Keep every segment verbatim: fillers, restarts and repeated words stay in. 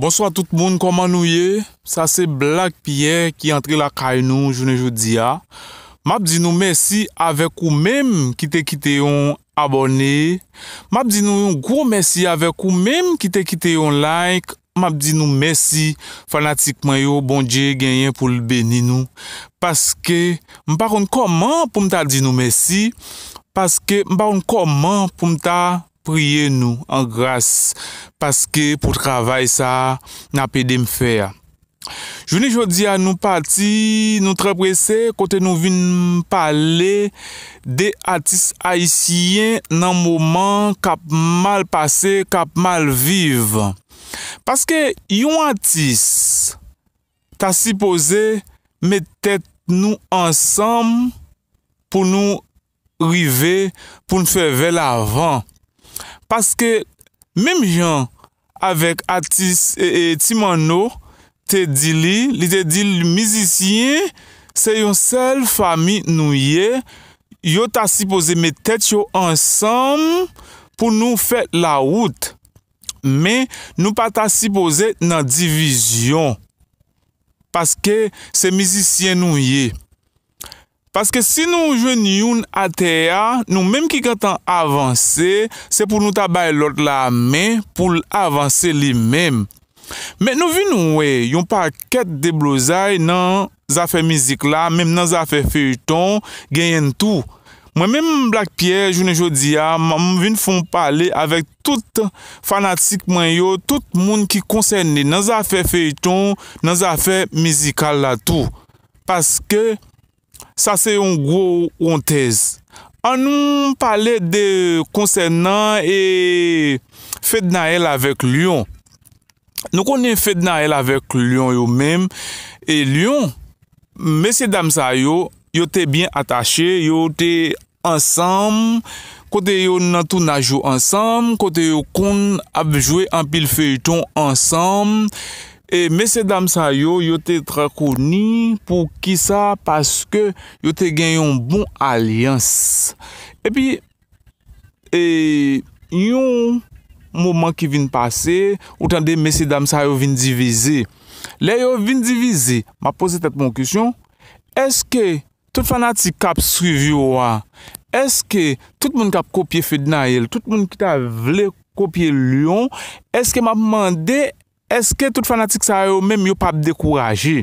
Bonswa tout moun, kòman nou ye? Sa se Black Pierre ki antre lakay nou jounen jodi a. M ap di nou mèsi avèk ou menm ki te kite yon abòne. M ap di nou yon gwo mèsi avèk ou menm ki te kite yon like. M ap di nou mèsi, fanatik mwen yo, Bondye genyen pou l beni nou. Paske m pa konn kòman pou m ta di nou mèsi, paske m pa konn kòman pou m ta priye nou an gras, paske pou travay sa a n ap ede m fè a. Jounen jodi a, nou pati, nou trè prese, kote nou vin pale de atis ayisyen nan moman k ap mal pase, k ap mal viv. Paske yon atis ta sipoze met tèt nou ansanm pou nou rive, pou n fè vè lavan. Paske, menm jan avèk atis, e, e, Ti Manno te di li, li te di l, mizisyen, se yon sèl fanmi nou ye, yo ta sipoze met tèt yo ansanm pou nou fè lawout. Men, nou pa ta sipoze nan divizyon. Paske se mizisyen nou ye. Paske si nou jwenn youn atè a, nou menm ki gentan avanse, se pou nou ta bay lòt la men pou l avanse li menm. Men nou vin wè yon pakèt deblozay nan zafè mizik la, menm nan zafè feyton, genyen l tou. Mwen menm, Black Pierre, jounen jodi a, m, m vin fè yon pale avèk tout fanatik mwen yo, tout moun ki konsène nan zafè feyton, nan zafè mizikal la tou. Paske sa se yon gwo wontèz. Ann nou pale de konsènan e Fednaelle avèk Lion. Nou konnen Fednaelle avèk Lion yo menm, e Lion, mesye dam sa yo, yo te byen atache, yo te ansanm, kote yo nan tounaj yo ansanm, kote yo konn ap jwe anpil feyton ansanm. E mesye dam sa yo, yo te trè koni. Poukisa? Paske yo te gen yon bon alyans. Epi, e, yon moman ki vin pase, ou tande mesye dam sa yo vin divize. Lè yo vin divize, m ap poze tèt mwen yon kesyon, èske tout fanatik k ap swiv yo a, èske tout moun k ap kopye Fednaelle, tout moun ki ta vle kopye Lion, èske m ap mande, èske tout fanatik sa yo menm yo p ap dekouraje?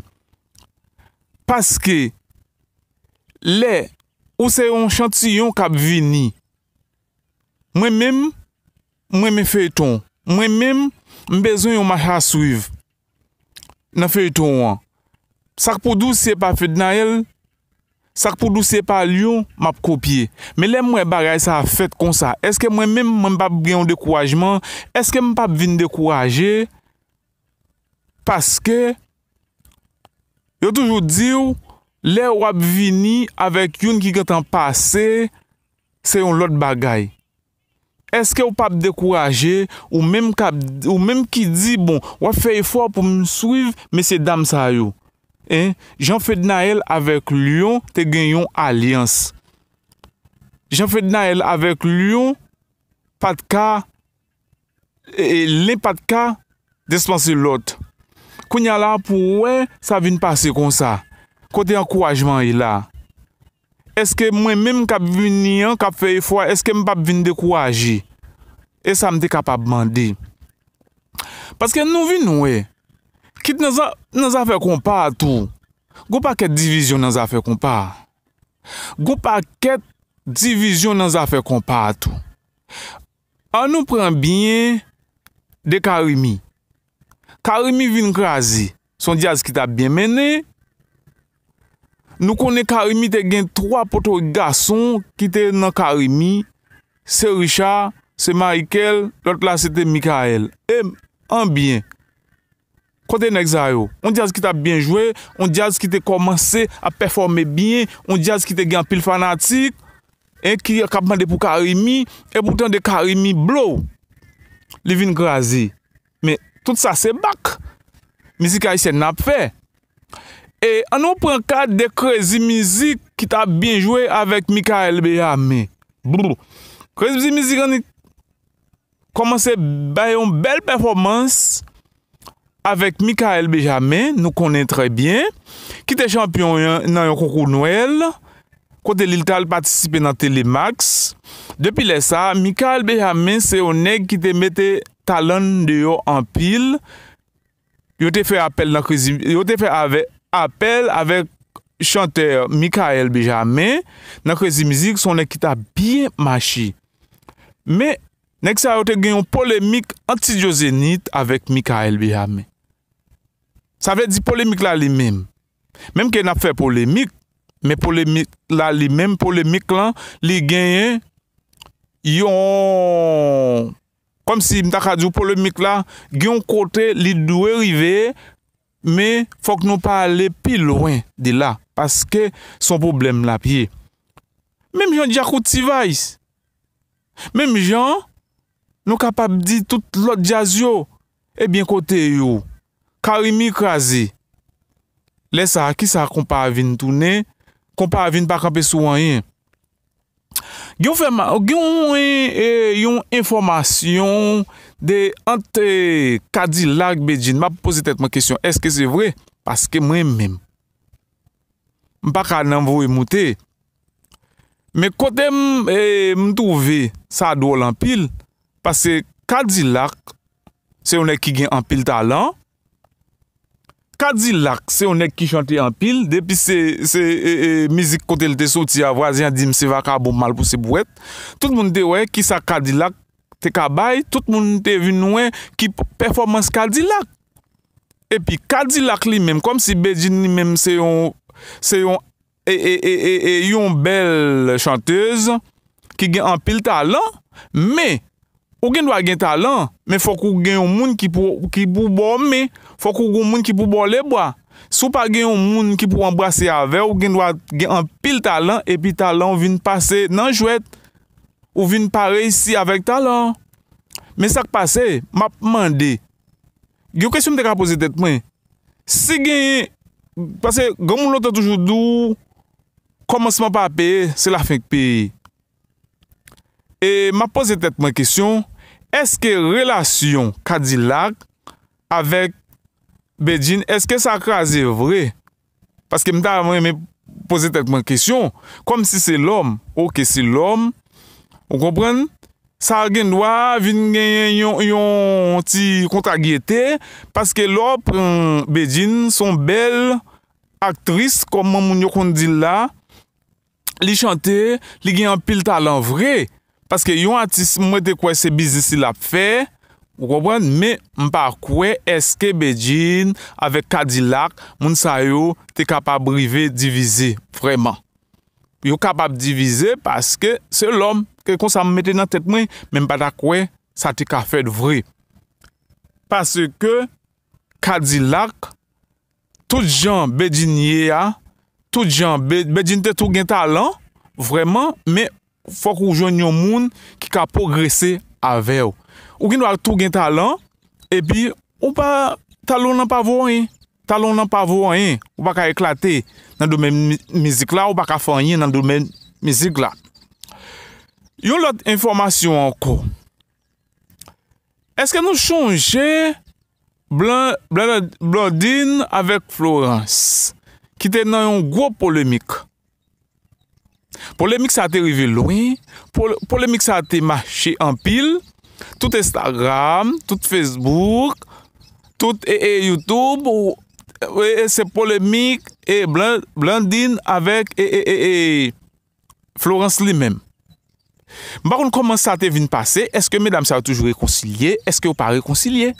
Paske lè ou se yon chantiyon k ap vini, mwen menm, mwen renmen feyton. Mwen menm, m bezwen yon mach a swiv nan feyton an. Sa k pou di w si e pa Fednaelle, sa k pou di w si e pa Lion, m ap kopye. Men lè m wè bagay sa a fèt konsa, èske mwen menm, mwen p ap gen yon dekourajman? Èske m p ap vin dekouraje? Paske yo toujou di w, lè w ap vini avèk youn ki gentan pase, se yon lòt bagay. Èske w p ap dekouraje, ou menm k ap, ou menm ki di, bon, w ap fè efò pou m swiv mesye dam sa yo? Hein? Jan Fednaelle avèk Lion te gen yon alyans. Jan Fednaelle avèk Lion pa t ka, e, e, len pa t ka dispanse lòt. Kounye a la, pou w wè sa vin pase konsa, kote ankourajman an ye la? Èske mwen menm k ap vini an, k ap fè efò a, èske m p ap vin dekouraje? E sa m te kapab mande. Paske nou vin wè, kit nan za-, nan zafè konpa a tou, gon pakèt divizyon nan zafè konpa a. Gon pakèt divizyon nan zafè konpa a tou. Ann nou pran byen de Carimi. Carimi vin kraze. Se yon djaz ki t ap byen mennen. Nou konnen Carimi te gen twa poto gason ki te nan Carimi. Se Richard, se Michael, lòt la se te Michael. E, anbyen, kote nèg sa yo? Yon djaz ki t ap byen jwe, yon djaz ki te kòmanse ap pèfòme byen, yon djaz ki te gen anpil fanatik, e ki, k ap mande pou Carimi, e poutan de Carimi blow, li vin kraze. Men, tout sa se bak mizik ayisyèn nan ap fè. E ann nou pran ka de Crazy Mizik ki t ap byen jwe avèk Michael Beyamin. Brr. Crazy Mizik annik kòmanse bay yon bèl pèfòmans. avèk Michaël Benjamin, nou konnen trè byen, ki te chanpyon nan yon konkou Nwèl, kote li t al patisipe nan Telemax. Depi lè sa a, Michaël Benjamin se yon nèg ki te mete talan l deyò anpil. Yo te fè apèl nan Crazy, yo te fè avè, apèl avèk chantè Michaël Benjamin nan Crazy Music, se yon nèg ki t ap byen mache. Men, nèg sa yo te gen yon polemik ant Studio Zénith avèk Michaël Benjamin. Sa vle di polemik la li menm. Menm ke n ap fè polemik, men polemik la li menm, polemik lan, li genyen yon, kòmsi m ta ka di w polemik la, gen yon kote li dwe rive, men fòk nou pa ale pi lwen de la, paske se yon pwoblèm l ap ye. Menm jan Djakout T-Vice. Menm jan, nou kapab di tout lòt djaz yo, ebyen kote yo? Carimi kraze. Lè sa a, kisa konpa a vin tounen? Konpa a vin pa kanpe sou anyen. Gen yon fè ma-, gen yon, e, yon enfòmasyon de ant, e, Kadilak, Bedjine. M ap poze tèt mwen kesyon, èske se vre? Paske mwen menm, m pa ka nan voye moute. Men kote m, e, m twouve sa dwòl anpil, paske Kadilak se yon nèg ki gen anpil talan. Kadilak se yon nèg ki chante anpil. Depi se, se, e, e, mizik kote l te soti a, vwazen an di m se vakabon, m al pouse bwèt. Tout moun te wè kisa Kadilak te ka bay, tout moun te vin wè ki p-, pèfòmans Kadilak. Epi Kadilak li menm, kòmsi Bedjine li menm se yon, se yon, e, e, e, e, e, yon bèl chantèz ki gen anpil talan, men ou gen dwa gen talan, men fòk ou gen yon moun ki pou, ki pou ba w men, fòk ou gen yon moun ki pou ba w lebwa. Si w pa gen yon moun ki pou anbrase avè w, ou gen dwa gen anpil talan, epi talan w vin pase nan jwèt, ou vin pa reyisi avèk talan an. Men sa k pase, m ap mande, yon kesyon m te ka poze tèt mwen, si genyen, paske granmoun lontan toujou di w, kòmansman pa peye, se lafen k peye. E m ap poze tèt mwen kesyon, èske relasyon Kadilak avèk Bedjine, èske sa kraze vre? Paske m ta renmen poze tèt mwen kesyon, kòmsi se lòm, oke, se lòm, ou konprann? Sa gen dwa vin genyen yon, yon ti kontraryete, paske lè w pran Bedjine, se yon bèl aktris, kòman moun yo konn di l la, li chante, li gen anpil talan vre. Paske yon atis, mwen te kwè se biznis li l ap fè, ou konprann, men m pa kwè èske Bedjine avèk Kadilak, moun sa yo te kapab rive divize vrèman. Yo kapab divize paske se lòm, ke konsa m mete nan tèt mwen, men m pa ta kwè sa te ka fèt vre. Paske Kadilak, tout jan Bedjine ye a, tout jan Be-, Bedjine te tou gen talan, vrèman, men fòk ou jwenn yon moun ki ka pwogrese avè w. Ou gen dwa tou gen talan, epi ou pa, talan w nan pa vo anyen. Talan w nan pa vo anyen. Ou pa ka eklate nan domèn mi-, mizik la, ou pa ka fè anyen nan domèn mizik la. Yon lòt enfòmasyon ankò. Èske nou chonje Blan-, Blan-, Blondine avèk Florence, ki te nan yon gwo polemik? Polemik sa te rive lwen, pol-, polemik sa te mache anpil, tout Instagram, tout Facebook, tout, e, e, YouTube, ou, e, e, se polemik, e, Blan-, Blondine avèk, e, e, e, e, Florence li menm. M pa konn kòman sa te vin pase. Èske medam sa yo toujou rekonsilye? Èske yo pa rekonsilye?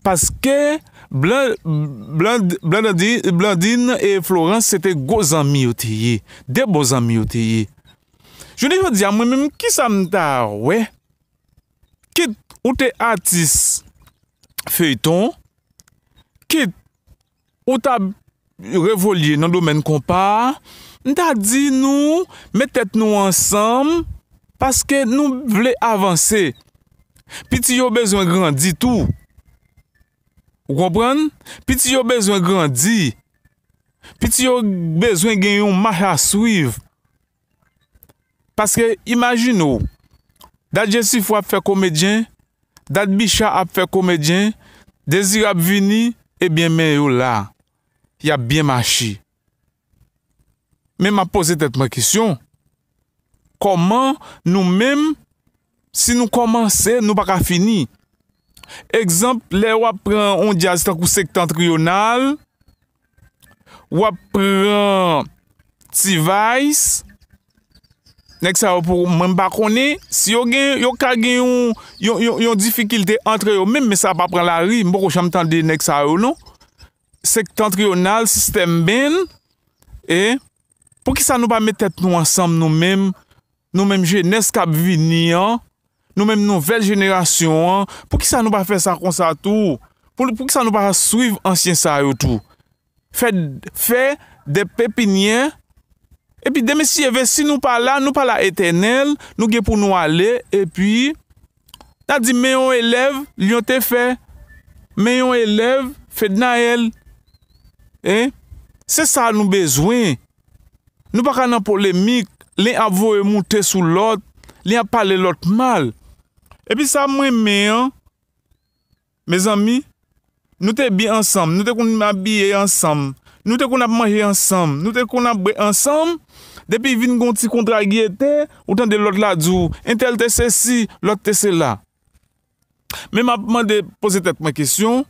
Paske Blan-, Blan-, Blandine, Blandine e Florence se te gwo zanmi yo te ye. De bon zanmi yo te ye. Jounen jodi a, mwen menm, kisa m ta wè? Kit ou te atis feyton, kit ou t ap revolye nan domèn konpa a, m ta di nou met tèt nou ansanm, paske nou vle avanse. Piti yo bezwen grandi tou. Ou konprann? Piti yo bezwen grandi. Piti yo bezwen gen yon mach a swiv. Paske imajine w, dat Jesifwa ap fè komedyen, dat Bicha ap fè komedyen, Dezirab vini, ebyen men yo la. Y ap byen mache. Men m ap poze tèt mwen kesyon, kòman nou menm, si nou kòmanse, nou pa ka fini? Egzanp, lè w ap pran yon djaz tankou Septentrional, w ap pran T-Vice, nèg sa yo pou mwen, m pa konnen si yo gen, yo ka gen yon, yon, yon, yon difikilte antre yo menm, men sa pa pran lari, m poko janm tande nèg sa yo non. Septentrional, System Band, e poukisa nou pa met tèt nou ansanm nou menm, nou menm jenès k ap vini an, nou menm nouvèl jenerasyon an, poukisa nou pa fè sa konsa tou? Pou, poukisa nou pa swiv ansyen sa yo tou? Fè, fè de pepinyè, epi demen si Dye vle, si nou pa la, nou pa la etènèl, nou gen pou nou ale, epi n a di men yon elèv, Lyon te fè, men yon elèv, Fednaelle. Hein? Se sa nou bezwen. Nou pa ka nan polemik, len ap voye moute sou lòt, len ap pale lòt mal. Epi sa mwen renmen an, mezanmi, nou te byen ansanm, nou te konn abiye ansanm, nou te konn ap manje ansanm, nou te konn ap bwè ansanm, depi vin gon ti kontraryete, ou tande lòt la di w, entèl te sesi, lòt te sela. Men m ap mande, poze tèt mwen kesyon,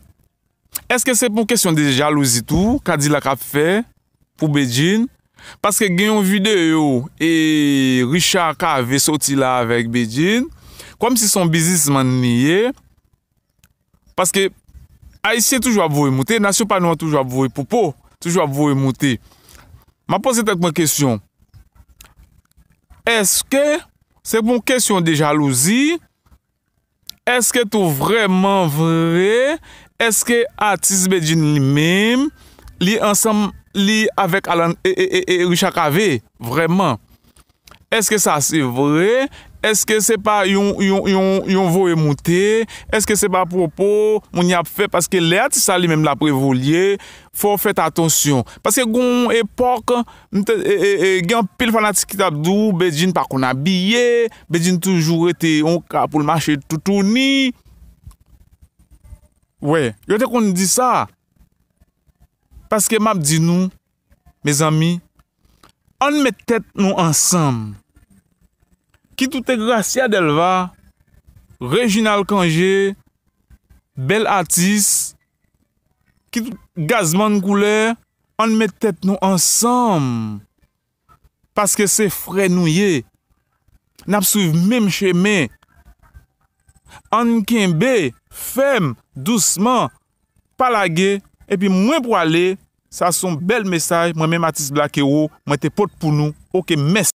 èske se pou kesyon de jalouzi tou, Kadilak ap fè pou Bedjine? Paske gen yon videyo e Richard Cavé soti la avèk Bedjine, kòmsi se yon biznismann li ye. Paske Ayisyen toujou ap voye moute, nasyon pa nou an toujou ap voye popo, toujou ap voye moute. M ap poze tèt mwen kesyon, èske se pou yon kesyon de jalouzi? Èske tou vrèman vre, èske atis Bedjine li menm, li ansanm, li avèk Alan, e, e, e, e Richard Cavé, vrèman? Èske sa se vre? Èske se pa yon, yon, yon, yon voye moute? Èske se pa pwopo moun y ap fè? Paske lè atis la li menm l ap evolye, fò w fèt atansyon. Paske gon epòk, m te, e, e, e, gen anpil fanatik ki t ap di w, Bedjine pa konn abiye, Bedjine toujou rete yon ka pou l mache toutouni. Wè, yo te konn di sa. Paske m ap di nou, mezanmi, ann met tèt nou ansanm. Kit ou te Gracia Delva, Reginald Cangé, bèl atis, kit ou Gazman Koulè, ann met tèt nou ansanm. Paske se frè nou ye. N ap swiv menm chemen. Ann kenbe fèm, dousman, pa lage, epi mwen pwale, sa se yon bèl mesaj, mwen menm atis Black Hero, mwen te pot pou nou. Oke, mèsi.